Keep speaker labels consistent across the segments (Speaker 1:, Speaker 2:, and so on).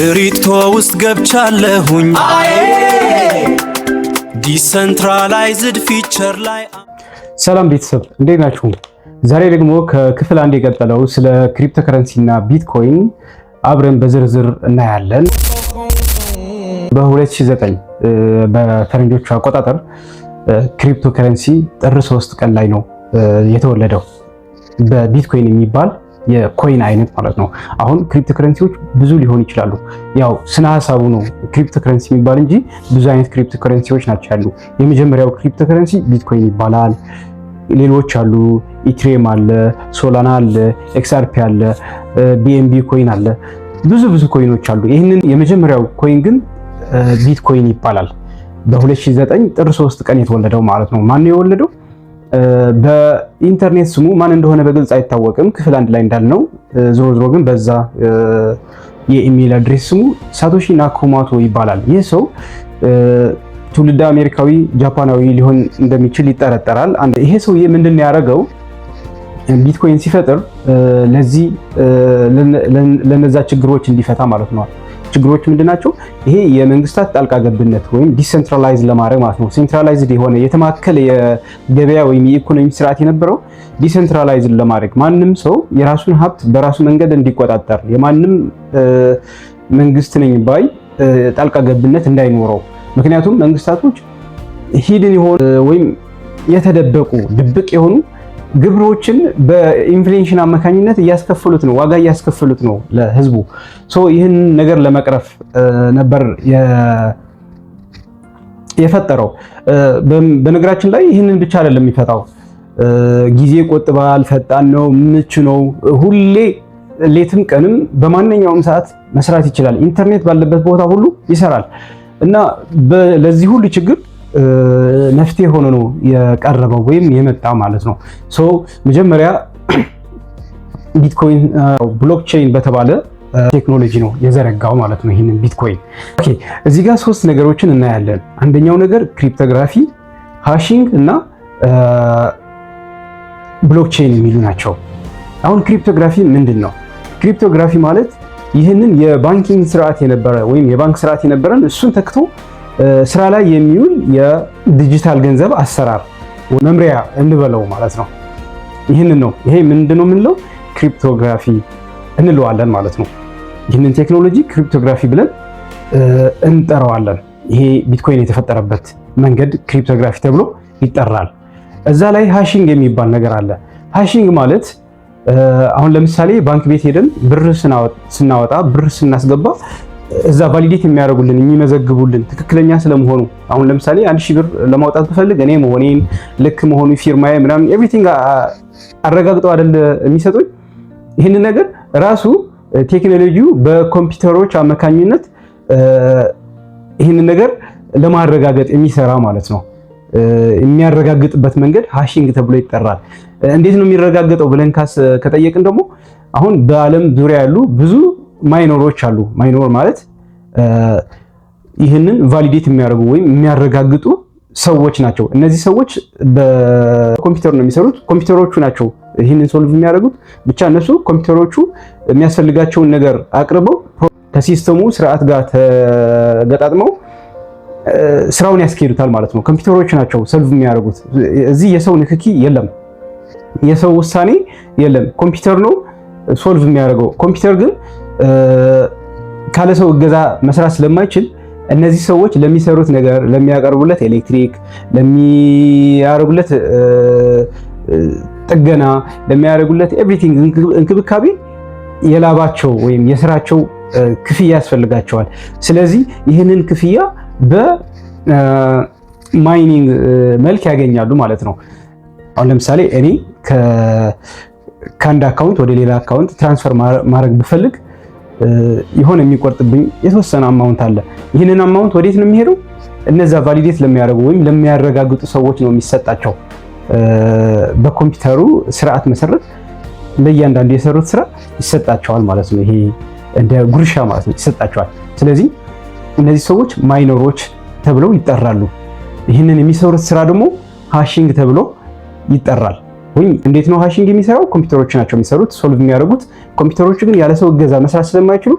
Speaker 1: Crypto ውስጥ ገብቻለሁኝ፣ decentralized feature ላይ።
Speaker 2: ሰላም ቤተሰብ፣ እንዴት ናችሁ? ዛሬ ደግሞ ከክፍል አንድ የቀጠለው ስለ ክሪፕቶ ከረንሲ እና ቢትኮይን አብረን በዝርዝር እናያለን። በ2009 በፈረንጆቹ አቆጣጠር ክሪፕቶ ከረንሲ ጥር 3 ቀን ላይ ነው የተወለደው፣ በቢትኮይን የሚባል የ coin አይነት ማለት ነው። አሁን ክሪፕቶ ከረንሲዎች ብዙ ሊሆኑ ይችላሉ። ያው ስነ ሀሳቡ ነው ክሪፕቶ ከረንሲ የሚባል እንጂ ብዙ አይነት ክሪፕቶ ከረንሲዎች ናቸው ያሉ። የመጀመሪያው crypto currency ቢትኮይን ይባላል። ሌሎች አሉ። Ethereum አለ፣ Solana አለ፣ XRP አለ፣ BNB coin አለ። ብዙ ብዙ coin ኦች አሉ። ይህንን የመጀመሪያው coin ግን ቢትኮይን ይባላል። በ2009 ጥር 3 ቀን የተወለደው ማለት ነው። ማን ነው የወለደው? በኢንተርኔት ስሙ ማን እንደሆነ በግልጽ አይታወቅም። ክፍል አንድ ላይ እንዳልነው ዞሮ ዞሮ ግን በዛ የ email address ስሙ ሳቶሺ ናካሞቶ ይባላል። ይህ ሰው ትውልደ አሜሪካዊ ጃፓናዊ ሊሆን እንደሚችል ይጠረጠራል። ይሄ ሰውዬ ምንድን ነው ያደረገው? ቢትኮይን ሲፈጥር ለዚህ ለነዛ ችግሮች እንዲፈታ ማለት ነው። ችግሮች ምንድናቸው? ይሄ የመንግስታት ጣልቃ ገብነት ወይም decentralize ለማድረግ ማለት ነው። Centralized የሆነ የተማከለ የገበያ ወይም የኢኮኖሚ ስርዓት የነበረው decentralized ለማድረግ፣ ማንም ሰው የራሱን ሀብት በራሱ መንገድ እንዲቆጣጠር፣ የማንም መንግስት ነኝ ባይ ጣልቃ ገብነት እንዳይኖረው። ምክንያቱም መንግስታቶች hidden የሆኑ ወይም የተደበቁ ድብቅ የሆኑ ግብሮችን በ inflation አማካኝነት እያስከፈሉት ነው፣ ዋጋ እያስከፈሉት ነው ለህዝቡ። So ይህን ነገር ለመቅረፍ ነበር የፈጠረው። በነገራችን ላይ ይህንን ብቻ አይደለም የሚፈታው፣ ጊዜ ይቆጥባል፣ ፈጣን ነው፣ ምቹ ነው። ሁሌ ሌትም ቀንም በማንኛውም ሰዓት መስራት ይችላል። ኢንተርኔት ባለበት ቦታ ሁሉ ይሰራል እና ለዚህ ሁሉ ችግር መፍትሄ ሆኖ ነው የቀረበው ወይም የመጣው ማለት ነው። So መጀመሪያ ቢትኮይን blockchain በተባለ ቴክኖሎጂ ነው የዘረጋው ማለት ነው ይህንን ቢትኮይን። Okay፣ እዚህ ጋር ሶስት ነገሮችን እናያለን። አንደኛው ነገር cryptography፣ hashing እና blockchain የሚሉ ናቸው። አሁን cryptography ምንድን ነው? Cryptography ማለት ይህንን የ banking ስርዓት የነበረ ወይም የባንክ ስርዓት የነበረን እሱን ተክቶ ስራ ላይ የሚውል የዲጂታል ገንዘብ አሰራር መምሪያ እንበለው ማለት ነው። ይህንን ነው፣ ይሄ ምንድነው የምንለው? Cryptography እንለዋለን ማለት ነው። ይህንን ቴክኖሎጂ cryptography ብለን እንጠራዋለን። ይሄ ቢትኮይን የተፈጠረበት መንገድ cryptography ተብሎ ይጠራል። እዛ ላይ hashing የሚባል ነገር አለ። Hashing ማለት አሁን ለምሳሌ ባንክ ቤት ሄደን ብር ስናወጣ፣ ብር ስናስገባ እዛ validate የሚያደርጉልን፣ የሚመዘግቡልን ትክክለኛ ስለመሆኑ፣ አሁን ለምሳሌ 1,000 ብር ለማውጣት ብፈልግ እኔ መሆኔን፣ ልክ መሆኑ፣ ፊርማዬ ምናምን everything አረጋግጠው አይደል የሚሰጡኝ? ይህንን ነገር ራሱ ቴክኖሎጂው በኮምፒውተሮች አማካኝነት ይህንን ነገር ለማረጋገጥ የሚሰራ ማለት ነው። የሚያረጋግጥበት መንገድ hashing ተብሎ ይጠራል። እንዴት ነው የሚረጋገጠው ብለን ከጠየቅን ደግሞ አሁን በዓለም ዙሪያ ያሉ ብዙ miner ኦች አሉ። Miner ማለት ይህንን validate የሚያደርጉ ወይም የሚያረጋግጡ ሰዎች ናቸው። እነዚህ ሰዎች በኮምፒውተር ነው የሚሰሩት። ኮምፒውተሮቹ ናቸው ይህንን solve የሚያደርጉት። ብቻ እነሱ ኮምፒውተሮቹ የሚያስፈልጋቸውን ነገር አቅርበው ከ system ኡ ስርዓት ጋር ተገጣጥመው ስራውን ያስኬዱታል ማለት ነው። ኮምፒውተሮች ናቸው solve የሚያደርጉት። እዚህ የሰው ንክኪ የለም፣ የሰው ውሳኔ የለም። ኮምፒውተር ነው solve የሚያደርገው። ኮምፒውተር ግን ካለ ሰው እገዛ መስራት ስለማይችል እነዚህ ሰዎች ለሚሰሩት ነገር፣ ለሚያቀርቡለት ኤሌክትሪክ፣ ለሚያደርጉለት ጥገና፣ ለሚያደርጉለት everything እንክብካቤ የላባቸው ወይም የስራቸው ክፍያ ያስፈልጋቸዋል። ስለዚህ ይህንን ክፍያ በ mining መልክ ያገኛሉ ማለት ነው። አሁን ለምሳሌ እኔ ከአንድ account ወደ ሌላ account transfer ማድረግ ብፈልግ የሆነ የሚቆርጥብኝ የተወሰነ amount አለ። ይህንን amount ወዴት ነው የሚሄደው? እነዛ validate ለሚያደርጉ ወይም ለሚያረጋግጡ ሰዎች ነው የሚሰጣቸው። በኮምፒውተሩ ስርዓት መሰረት ለእያንዳንዱ የሰሩት ስራ ይሰጣቸዋል ማለት ነው። ይሄ እንደ ጉርሻ ማለት ነው፣ ይሰጣቸዋል። ስለዚህ እነዚህ ሰዎች miner ኦች ተብለው ይጠራሉ። ይህንን የሚሰሩት ስራ ደግሞ hashing ተብሎ ይጠራል። ወይም እንዴት ነው hashing የሚሰራው? ኮምፒውተሮች ናቸው የሚሰሩት፣ solve የሚያደርጉት። ኮምፒውተሮቹ ግን ያለ ሰው እገዛ መስራት ስለማይችሉ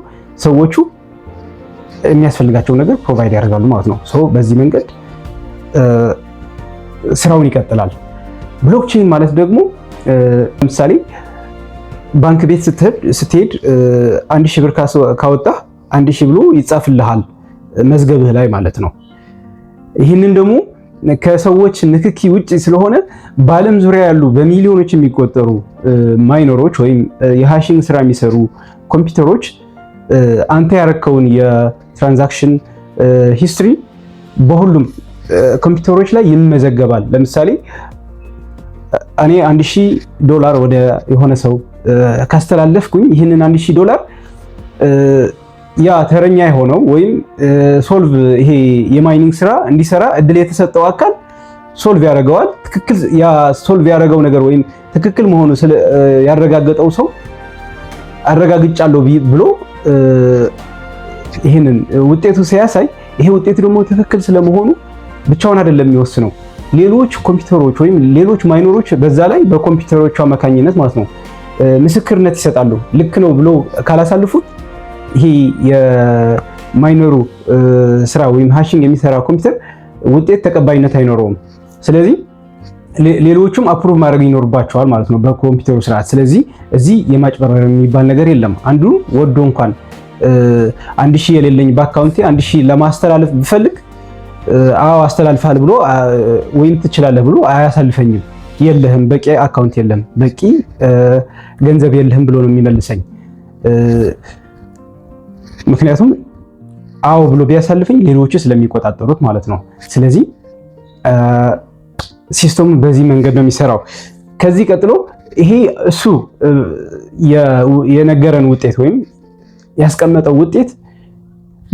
Speaker 2: ሰዎቹ የሚያስፈልጋቸው ነገር provide ያደርጋሉ ማለት ነው። So በዚህ መንገድ ስራውን ይቀጥላል። Blockchain ማለት ደግሞ ለምሳሌ ባንክ ቤት ስትሄድ 1,000 ብር ካወጣህ 1,000 ብሎ ይጻፍልሃል መዝገብህ ላይ ማለት ነው። ይህንን ደግሞ ከሰዎች ንክኪ ውጭ ስለሆነ በዓለም ዙሪያ ያሉ በሚሊዮኖች የሚቆጠሩ miner ኦች ወይም የ hashing ስራ የሚሰሩ ኮምፒውተሮች አንተ ያረከውን የ transaction history በሁሉም ኮምፒውተሮች ላይ ይመዘገባል። ለምሳሌ እኔ 1,000 ዶላር ወደ የሆነ ሰው ካስተላለፍኩኝ ይህንን 1,000 ዶላር ያ ተረኛ የሆነው ወይም solve ይሄ የ mining ስራ እንዲሰራ እድል የተሰጠው አካል solve ያደርገዋል። ትክክል ያ solve ያደረገው ነገር ወይም ትክክል መሆኑ ያረጋገጠው ሰው አረጋግጫለሁ ብሎ ይህንን ውጤቱ ሲያሳይ ይሄ ውጤቱ ደግሞ ትክክል ስለመሆኑ ብቻውን አይደለም የሚወስነው። ሌሎች ኮምፒውተሮች ወይም ሌሎች miner ኦች በዛ ላይ በኮምፒውተሮቹ አማካኝነት ማለት ነው ምስክርነት ይሰጣሉ። ልክ ነው ብሎ ካላሳልፉት ይሄ የ miner ኡ ስራ ወይም hashing የሚሰራ ኮምፒውተር ውጤት ተቀባይነት አይኖረውም። ስለዚህ ሌሎቹም approve ማድረግ ይኖርባቸዋል ማለት ነው በኮምፒውተሩ ስርዓት። ስለዚህ እዚህ የማጭበርበር የሚባል ነገር የለም። አንዱ ወዶ እንኳን 1,000 የሌለኝ በ account ኤ 1,000 ለማስተላለፍ ብፈልግ አዎ አስተላልፋል ብሎ ወይም ትችላለህ ብሎ አያሳልፈኝም። የለህም፣ በቂ account የለህም፣ በቂ ገንዘብ የለህም ብሎ ነው የሚመልሰኝ። ምክንያቱም አዎ ብሎ ቢያሳልፈኝ ሌሎቹ ስለሚቆጣጠሩት ማለት ነው። ስለዚህ system ኡ በዚህ መንገድ ነው የሚሰራው። ከዚህ ቀጥሎ ይሄ እሱ የነገረን ውጤት ወይም ያስቀመጠው ውጤት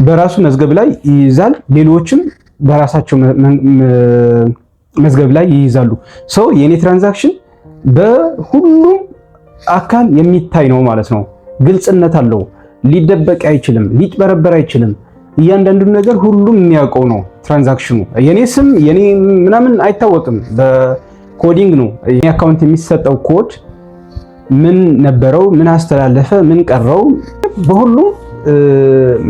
Speaker 2: በራሱ መዝገብ ላይ ይይዛል። ሌሎችም በራሳቸው መዝገብ ላይ ይይዛሉ። So የኔ transaction በሁሉም አካል የሚታይ ነው ማለት ነው። ግልጽነት አለው። ሊደበቅ አይችልም፣ ሊጭበረበር አይችልም። እያንዳንዱን ነገር ሁሉም የሚያውቀው ነው። Transaction ኑ የኔ ስም የኔ ምናምን አይታወቅም። በ coding ነው የኔ account የሚሰጠው ኮድ ምን ነበረው፣ ምን አስተላለፈ፣ ምን ቀረው፣ በሁሉም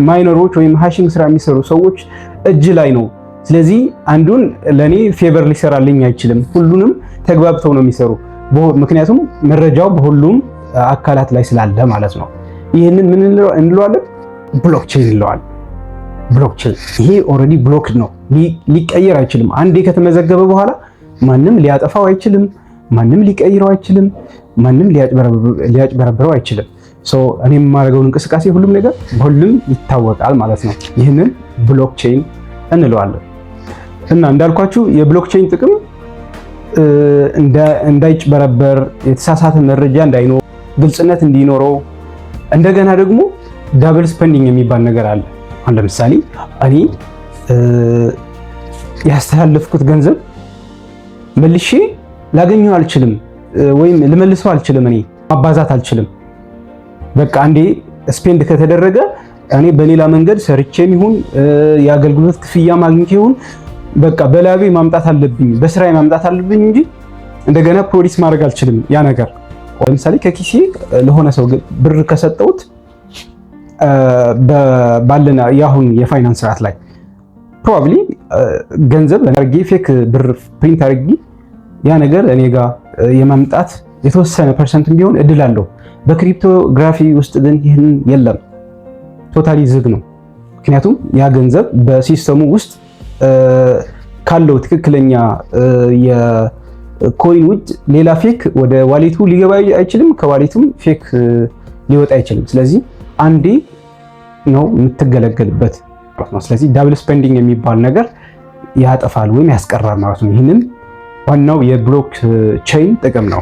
Speaker 2: miner ኦች ወይም hashing ስራ የሚሰሩ ሰዎች እጅ ላይ ነው። ስለዚህ አንዱን ለኔ favor ሊሰራልኝ አይችልም። ሁሉንም ተግባብተው ነው የሚሰሩ። ምክንያቱም መረጃው በሁሉም አካላት ላይ ስላለ ማለት ነው። ይህንን ምን እንለዋለን? Blockchain እንለዋለን። Blockchain ይሄ already blocked ነው፣ ሊቀየር አይችልም። አንዴ ከተመዘገበ በኋላ ማንም ሊያጠፋው አይችልም። ማንም ሊቀይረው አይችልም። ማንም ሊያጭበረብረው አይችልም። So እኔ የማደርገውን እንቅስቃሴ ሁሉም ነገር በሁሉም ይታወቃል ማለት ነው። ይህንን blockchain እንለዋለን። እና እንዳልኳችሁ የ blockchain ጥቅም እንዳይጭበረበር፣ የተሳሳተ መረጃ እንዳይኖር፣ ግልጽነት እንዲኖረው፣ እንደገና ደግሞ double spending የሚባል ነገር አለ። አሁን ለምሳሌ እኔ ያስተላለፍኩት ገንዘብ መልሼ ላገኘው አልችልም፣ ወይም ልመልሰው አልችልም። እኔ ማባዛት አልችልም። በቃ አንዴ spend ከተደረገ እኔ በሌላ መንገድ ሰርቼም ይሁን የአገልግሎት ክፍያ ማግኘት ይሁን በቃ በላቤ ማምጣት አለብኝ፣ በስራዬ ማምጣት አለብኝ እንጂ እንደገና produce ማድረግ አልችልም። ያ ነገር ለምሳሌ ከኪሴ ለሆነ ሰው ብር ከሰጠሁት ባለን የአሁን የፋይናንስ ስርዓት ላይ probably ገንዘብ አድርጌ fake ብር print አድርጌ ያ ነገር እኔ ጋር የማምጣት የተወሰነ percent ቢሆን እድል አለው። በ cryptography ውስጥ ግን ይህን የለም፣ totally ዝግ ነው። ምክንያቱም ያ ገንዘብ በ system ኡ ውስጥ ካለው ትክክለኛ የ coin ውጭ ሌላ fake ወደ wallet ኡ ሊገባ አይችልም፣ ከ wallet ኡም fake ሊወጣ አይችልም። ስለዚህ አንዴ ነው የምትገለገልበት ነው። ስለዚህ double spending የሚባል ነገር ያጠፋል ወይም ያስቀራል ማለት ነው። ይህንን ዋናው የ blockchain ጥቅም ነው።